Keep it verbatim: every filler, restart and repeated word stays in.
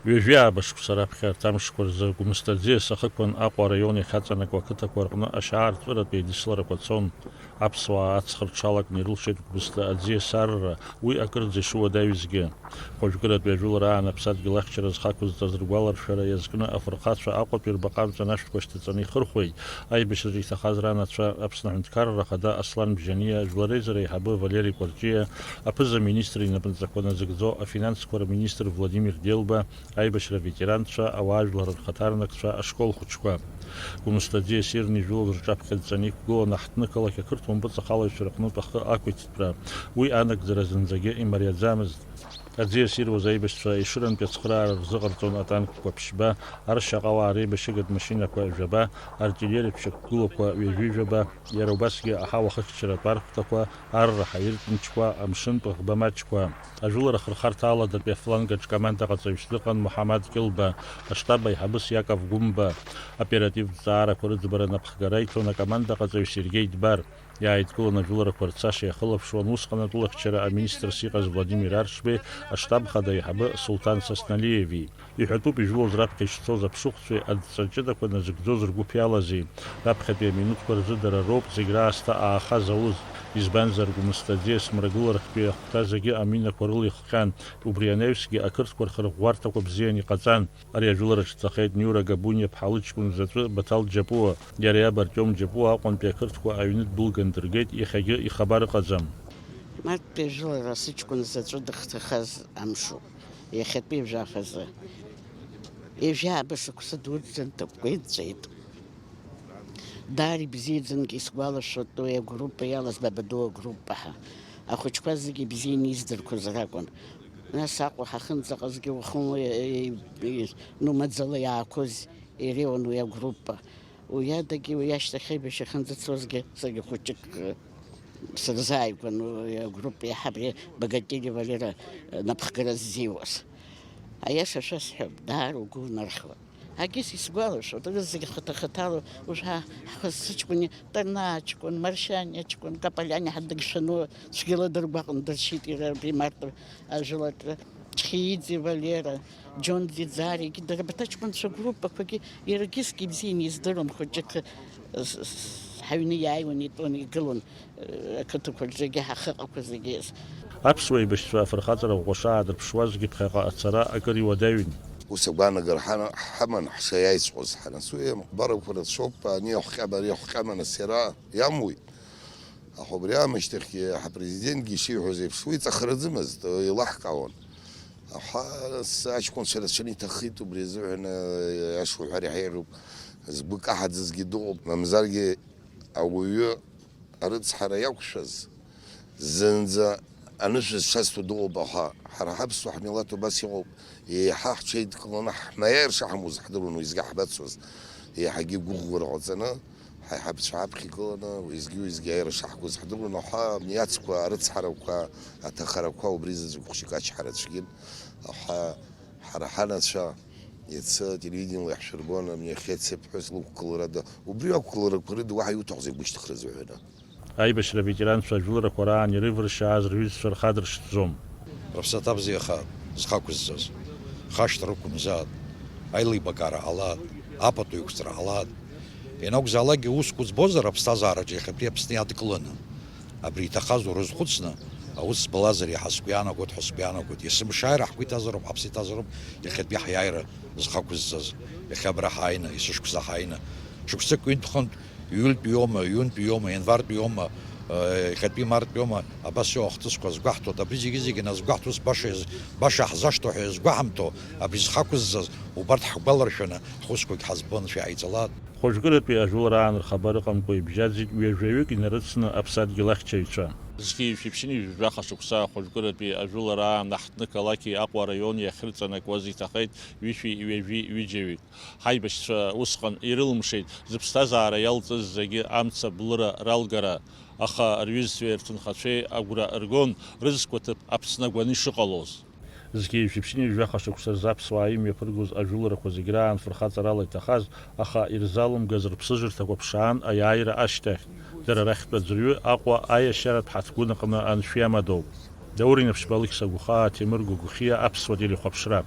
Ҩажәи ааба шықәса раԥхьа арҭ амшқәа рзы Гәымсҭа аӡиас ахықәан Аҟәа араион иахьаҵанакуа ақыҭақәа рҟны ашьаарҵәыратә еидысларақәа цон. Аԥсуаа аҵх рҽалакны ирылшеит Гәымсҭа аӡиас арра, уи акырӡа ишыуадаҩызгьы. Хәажәкыратәи ажәылара аан аԥсадгьыл ахьчара зхақәызҵаз ргәаларшәара иазкны афырхацәа Аҟәатәи рбаҟа амҵан ашәҭқәа шьҭаҵаны ихырхәеит. Аибашьраҿы иҭахаз ранацәа, Аԥсны Аҳәынҭқарра Ахада Аслан Бжьаниа, Жәлареизара аиҳабы Валери Кәарҷиа, аԥыза-министр инапынҵақәа назыгӡо афинансқәа рминистр Владимир Делба, аибашьра аветеранцәа, ауаажәлар рхаҭарнакцәа, ашкол хәыҷқәа. Гәымсҭа аӡиас ирны ижәылоз рҿаԥхьа дҵаны иқәгылан аҳҭнықалақь ақырҭуа мпыҵахалаҩцәа рҟнытә ахы ақәиҭтәра. Уи анагӡара зынӡагьы имариаӡамызт. Аӡиас ируаз аибашьцәа ешырантәи ацхыраара рзыҟарҵон атанкқәа ԥшьба, аршьаҟауаа реибашьыгатә машьынақәа жәаба, артиллериатә шьақәгылақәа ҩажәи жәаба, иара убасгьы аҳауа хыччаратә архәҭақәа, арра ҳаиртә мчқәа, амшынтә ӷба маҷқәа. Ажәылара ахырхарҭа аладатәи афлангаҿ командаҟаҵаҩыс дыҟан Муҳаммад Кьылба, аштаб аиҳабыс Иаков Гәымба. Оперативтә ҵаарақәа рыӡбара напхгара ицон акомандаҟаҵаҩ Сергеи Дбар. Иааидкыланы ажәыларақәа рцаша иахылаԥшуан усҟан атәылахьчара аминистрс иҟаз Владимир Аршбеи, аштаб хада аиҳабы Сулҭан Сасналиеви. Иҳәатәуп ижәылоз раԥхьа ишцоз аԥшыхәцәеи адҵа ҷыдақәа назыгӡоз ргәыԥ иалази. Раԥхьатәи аминуҭқәа рзы дара роуп зегь раасҭа ааха зауз, избанзар, Гәымсҭа аӡиас мрагыларахьтәи ахәҭа зегьы аминақәа рыла ихҟьан, убри анаҩсгьы ақырҭқәа рхырӷәӷәарҭақәа бзиан иҟаҵан. Ари ажәылараҿы дҭахеит Ниура Габуниа-ԥҳа лыҷкәын заҵәы Баҭал Џьапуа. Иара иаб Артиом Џьапуа Аҟәантәи ақырҭқәа аҩны ддәылган дыргеит, иахьагьы ихабар ыҟаӡам. Марттәи ажәылара сыҷкәын заҵәы дыхҭахаз амшоуп, иахьатәи жәафазы. Ҩажәи ааба шықәса дуӡӡан дықәкеит, дҵәеит. Даара ибзиаӡангьы исгәалашәоит уи агруппа иалаз Бабаду агруппа ҳәа. Ахәыҷқәа зегьы ибзианы издырқәаз ракәын. Нас Аҟәа ҳахьынӡаҟазгьы уахынла, е, е, ну, маӡала иаақәоз иреиуан уи агруппа. Уи адагьы уи ашьҭахь аибашьра ахьынӡацозгьы саргьы хәыҷык, э, сырзааигәан уи агруппа иаҳа абри Багатели Валера, э, напхгара ззиуаз. Аиаша шәасҳәап, даара угәы унархьуан. Агьыс исгәалашәоит, рызегь хаҭа-хаҭала уажә ҳа ҳхы сыҷкәыни Тарнаа ҷкәын, Маршьаниа ҷкәын, Каполиани ҳадыгшәаны цәгьала дыргәаҟны дыршьит иара абри март ажәылаҿы. Чхииӡе Валера, Џьон Ӡиӡар, егьи дара абарҭ аҷкәынцәа группақәагьы иара гьысгьы ибзианы издыруан, хәыҷык, с-, с-, ҳаҩны иааиуан, итәон, игылон, э, ақыҭақәа рҿы егьи ҳахьыҟақәаз егьыс. Аԥсуа еибашьцәа афырхаҵара ӷәӷәа шаадырԥшуазгьы ԥхьаҟа ацара акыр иуадаҩын. Ус агәаанагара ҳана-, ҳаман ҳшаиааиҵәҟьоз ҳанацуи, амҟәбарақәа рацәоуп, ани иахҟьама, ари иахҟьама, нас иара иамуит. Аха убри аамышьҭахьгьы ҳапрезидентгьы ишиҳәоз еиԥш, уи ҵахраӡымызт, еилаҳкаауан. Аха, нас аҷкәынцәа рацәаны иҭаххеит убри азыҳәан, аиаша уҳәар иаҳа еиӷьуп, згәы каҳаӡазгьы дыҟоуп, мамзаргьы ауаҩы арыцҳара иақәшәаз, зынӡа анышә зҽазҭо дыҟоуп, аха ҳара ҳаԥсуа ҳмилаҭ убас иҟоуп, еиҳа ҳҽеидкыланы ҳмаиа ишаҳамуз ҳдыруан, уеизгьы ҳбацоз, еиҳагьы гәыӷура ҟаҵаны, ҳаиҳабацәа ҳаԥхьа игыланы, уеизгьы-уеизгьы аиара шаҳгоз ҳдыруан, аха абни ацқәа, арыцҳарақәа, аҭахарақәа убри заҵәык хәыҷык ачҳара цәгьан, аха ҳара ҳанацәа иацы ателевидениела иаҳшәырбон, абни иахьа ицеит ҳәа злықәгыларада, убри ақәгыларақәа рыда уаҳа иуҭахузеи гәышьҭыхра зыҳәаны? Аибашьра аветеранцәа ажәыларақәа раан ирывыршьааз рҩызцәа рхадыршҭӡом. Рыԥсаҭа бзиахааит, зхы ақәызҵаз. Хашҭра рықәымзааит, аилибакаара ҟалааит, апату еиқәҵара ҟалааит. Ианакәзаалакгьы усқәа збозар аԥсҭазаараҿы иахьатәи Аԥсны иадкыланы, абри иҭахаз урызхәыцны, аус збалазар иаҳа сгәы иаанагоит ҳәа сгәы иаанагоит. Есымша ааира ҳгәы иҭазароуп, ҳаԥсы иҭазароуп иахьатәи ҳиааира зхы ақәызҵаз. Иахьа абра ҳааины, есышықәса ҳааины, шықәсык ҩынтә-хынтә, июльтәи иоума, июньтәи иоума, ианвартәи иоума, э, иахьатәи марттәи иоума, абас иоуа ахҭысқәа азгәаҳҭоит. Абри зегьы-зегьы назгәаҳҭо, ус баша иаз-, баша иаҳзашҭоу ҳәа иазгәаҳамҭо, абри зхы ақәызҵаз убарҭ ҳгәаларшәаны ҳусқәагь ҳазбон, шәааиҵалааит. Хәажәкыратәи ажәылара аан рхабар ыҟамкәа ибжьаӡит ҩажәаҩык инарыцны аԥсадгьыл ахьчаҩцәа. Зқьи жәшәи ԥшьынҩажәи жәаха шықәса ахәажәкыратәи ажәылара аан аҳҭнықалақьи Аҟәа араиони иахьырҵанакуаз иҭахеит ҩышәи ҩажәи ҩыџьаҩык. Ҳаибашьцәа усҟан ирылымшеит зыԥсҭазаара иалҵыз зегьы амца блыра ралгара, аха рҩызцәеи рҭынхацәеи агәра ргон рызқәа ҭыԥ Аԥсны агәаны ишыҟалоз. Зқьи жәшәи ԥшьынҩажәи жәаха шықәса рзы аԥсуаа имҩаԥыргоз ажәыларақәа зегь раан фырхаҵарала иҭахаз, аха ирзалымгаз рыԥсыжырҭақәа ԥшаан аиааира ашьҭахь. Дара рахьтә аӡәырҩы Аҟәа аиашьаратә ҳаҭгәын аҟны аншә иамадоуп. Даур Инаԥшьба, Алықьса Гәхаа, Ҭемыр Гәыгәхиа, Аԥсуа телехәаԥшра.